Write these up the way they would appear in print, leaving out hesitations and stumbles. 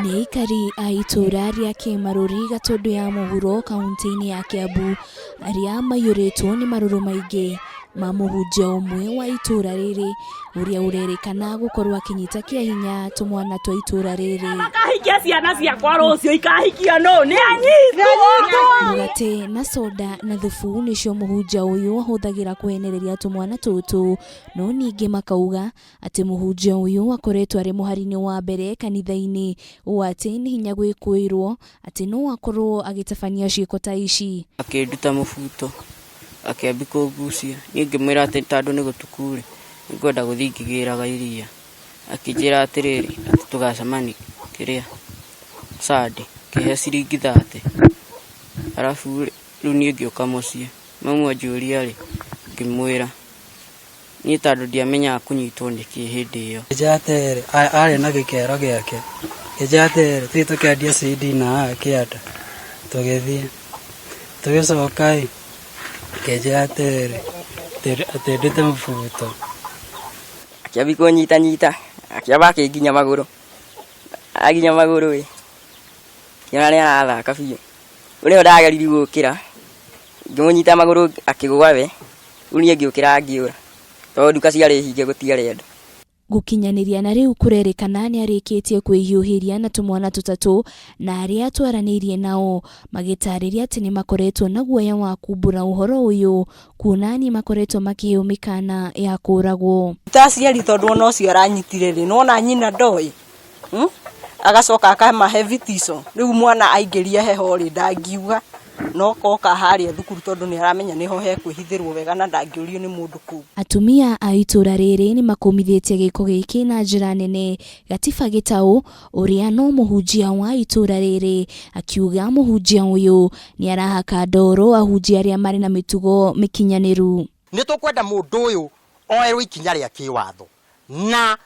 Nĩ aikari a itũra rĩa Kĩmarũri Gatũndũ ya mũhuro kaunti-inĩ ya Kiambu arĩa maiyũrĩtwo nĩ marũrũ maingĩ ma mũhunjia ũmwe wa itũra rĩrĩ ũrĩa ũrerĩkana gũkorwo akĩnyita kĩa hinya tũmwana twa itũra rĩrĩ. Makahikia ciana ciakwa rũciũ ikahikio nũ? Nĩ anyitwo. Mũgate na soda na thubu nĩcio mũhunjia ũyũ ahũthagĩra kũhenereria tũmwana tũtũ, no ningĩ makauga atĩ mũhunjia ũyũ akoretwo arĩ mũhari-inĩ wa mbere kanitha-inĩ ũũ atĩ nĩ hinya gwĩkũĩrwo atĩ no akorwo agĩtabania ciĩko ta ici. Akĩnduta mũbuto, akĩambia kũngucia. Niĩ ngĩmwĩra atĩ tondũ nĩ gũtuku-rĩ, nĩngwenda gũthiĩ ngĩgĩraga iria. Akĩnjĩra atĩrĩrĩ, atĩ tũgacemania kĩrĩa Sunday, akĩhe ciringi 30. Arabu-rĩ, rĩu niĩ ngĩũka mũciĩ, mamu anjũria-rĩ, ngĩmwĩra. Niĩ tondũ ndiamenyaga kũnyitwo nĩkĩ hĩndĩ ĩyo. Ngĩnjĩra atĩrĩrĩ, arĩ na gĩkero gĩake, ngĩnjĩra atĩrĩrĩ, tũthiĩ tũkendie CD na haha kĩanda, tũgĩthiĩ, tũgĩcoka ĩ, akĩnjĩra atĩrĩrĩ, atĩ ndute mũbuto. Akĩambia kũnyitanyita, akĩamba akĩnginya magũrũ, anginya magũrũ ĩ, ngĩona nĩ arathaka biũ. Rĩu nĩho ndageririe gũkĩra, ngĩmũnyita magũrũ akĩgũa we, rĩu niĩ ngĩũkĩra ngĩũra, tondũ nduka ciarĩ hinge gũtiarĩ andũ. Gũkinyanĩria na rĩu kũrerĩkana nĩarĩkĩtie kwĩhiũhĩria na tũmwana tũtatũ na arĩa twaranĩirie nao magĩtarĩria atĩ nĩmakoretwo na guoya wa kumbũra ũhoro ũyũ kuona nĩmakoretwo makĩheo mĩkana ya kũragwo. Ta aciari tondũ ona ũcio aranyitire rĩ, nĩwona nyina ndoĩ, Agacoka akamahe vitico, rĩu mwana aingĩria heho rĩ, ndangiuga no koka harĩa thukuru tondũ nĩ aramenya nĩho hekwĩhithĩrwo wega na ndangĩũrio nĩ mũndũ kũu. Atumia a itũra rĩrĩ nĩmakũmithĩtie gĩko gĩkĩ na njĩra nene, Gatiba Gĩtaũ ũrĩa no mũhunjia wa itũra rĩrĩ akiuga mũhunjia ũyũ nĩarahaka ndoro ahunjia arĩa marĩ na mĩtugo mĩkinyanĩru. Nĩ tũkwenda mũndũ ũyũ oerwo ikinya rĩa kĩwatho na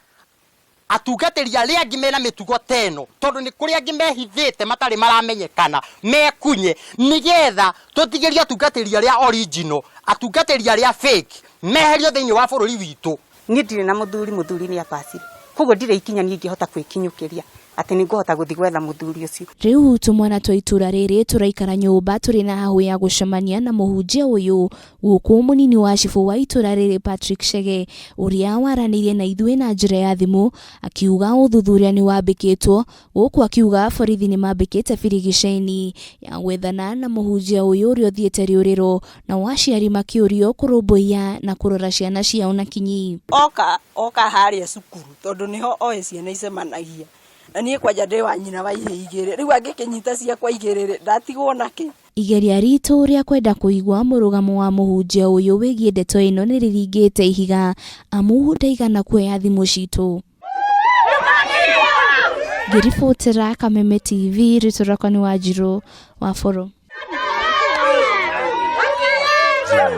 Atungatĩri arĩa angĩ mena mĩtugo ta ĩno, tondũ nĩ kũrĩ angĩ mehithĩte matarĩ maramenyekana, mekunye, nĩgetha tũtigĩrie atungatĩri arĩa original, atungatĩri arĩa fake, meherio thĩinĩ wa bũrũri witũ. Niĩ ndirĩ na mũthuri, mũthuri nĩ abacire. Koguo ndirĩ ikinya niĩ ingĩhota kwĩkinyũkĩria atĩ nĩ ngũhota gũthiĩ gwetha mũthuri ũcio. Rĩu tũmwana twa itũra rĩrĩ tũraikara nyũmba tũrĩ na hahũ ya gũcemania na mũhunjia ũyũ Gũkũ mũnini wa cibũ wa itũra rĩrĩ Patrick Chege ũrĩa waranĩirie na ithuĩ na njĩra ya thimũ akiuga ũthuthuria nĩ wambĩkĩtwo, gũkũ akiuga borithi nĩ mambĩkĩte birigiceni ya gwethana na mũhunjia ũyũ ũrĩa ũthiĩte rĩũrĩro, nao aciari makĩũrio kũrũmbũiya na kũrora ciana ciao na kinyi. Oka oka harĩa cukuru tondũ nĩho oĩ ciana icemanagia, na niĩ kwanja ndĩ wa nyina wa ihĩĩ igĩrĩ, rĩu angĩkĩnyita ciakwa igĩrĩ rĩ, ndatigwo nakĩ? Igeria ritũ rĩa kwenda kũigua mũrũgamo wa mũhunjia ũyũ wĩgiĩ ndeto ĩno nĩ rĩringĩte ihiga amu ndaigana kuoya thimũ citũ. Ngĩribotera Kameme TV, rĩtwa rĩakwa nĩ Wanjirũ wa Boro.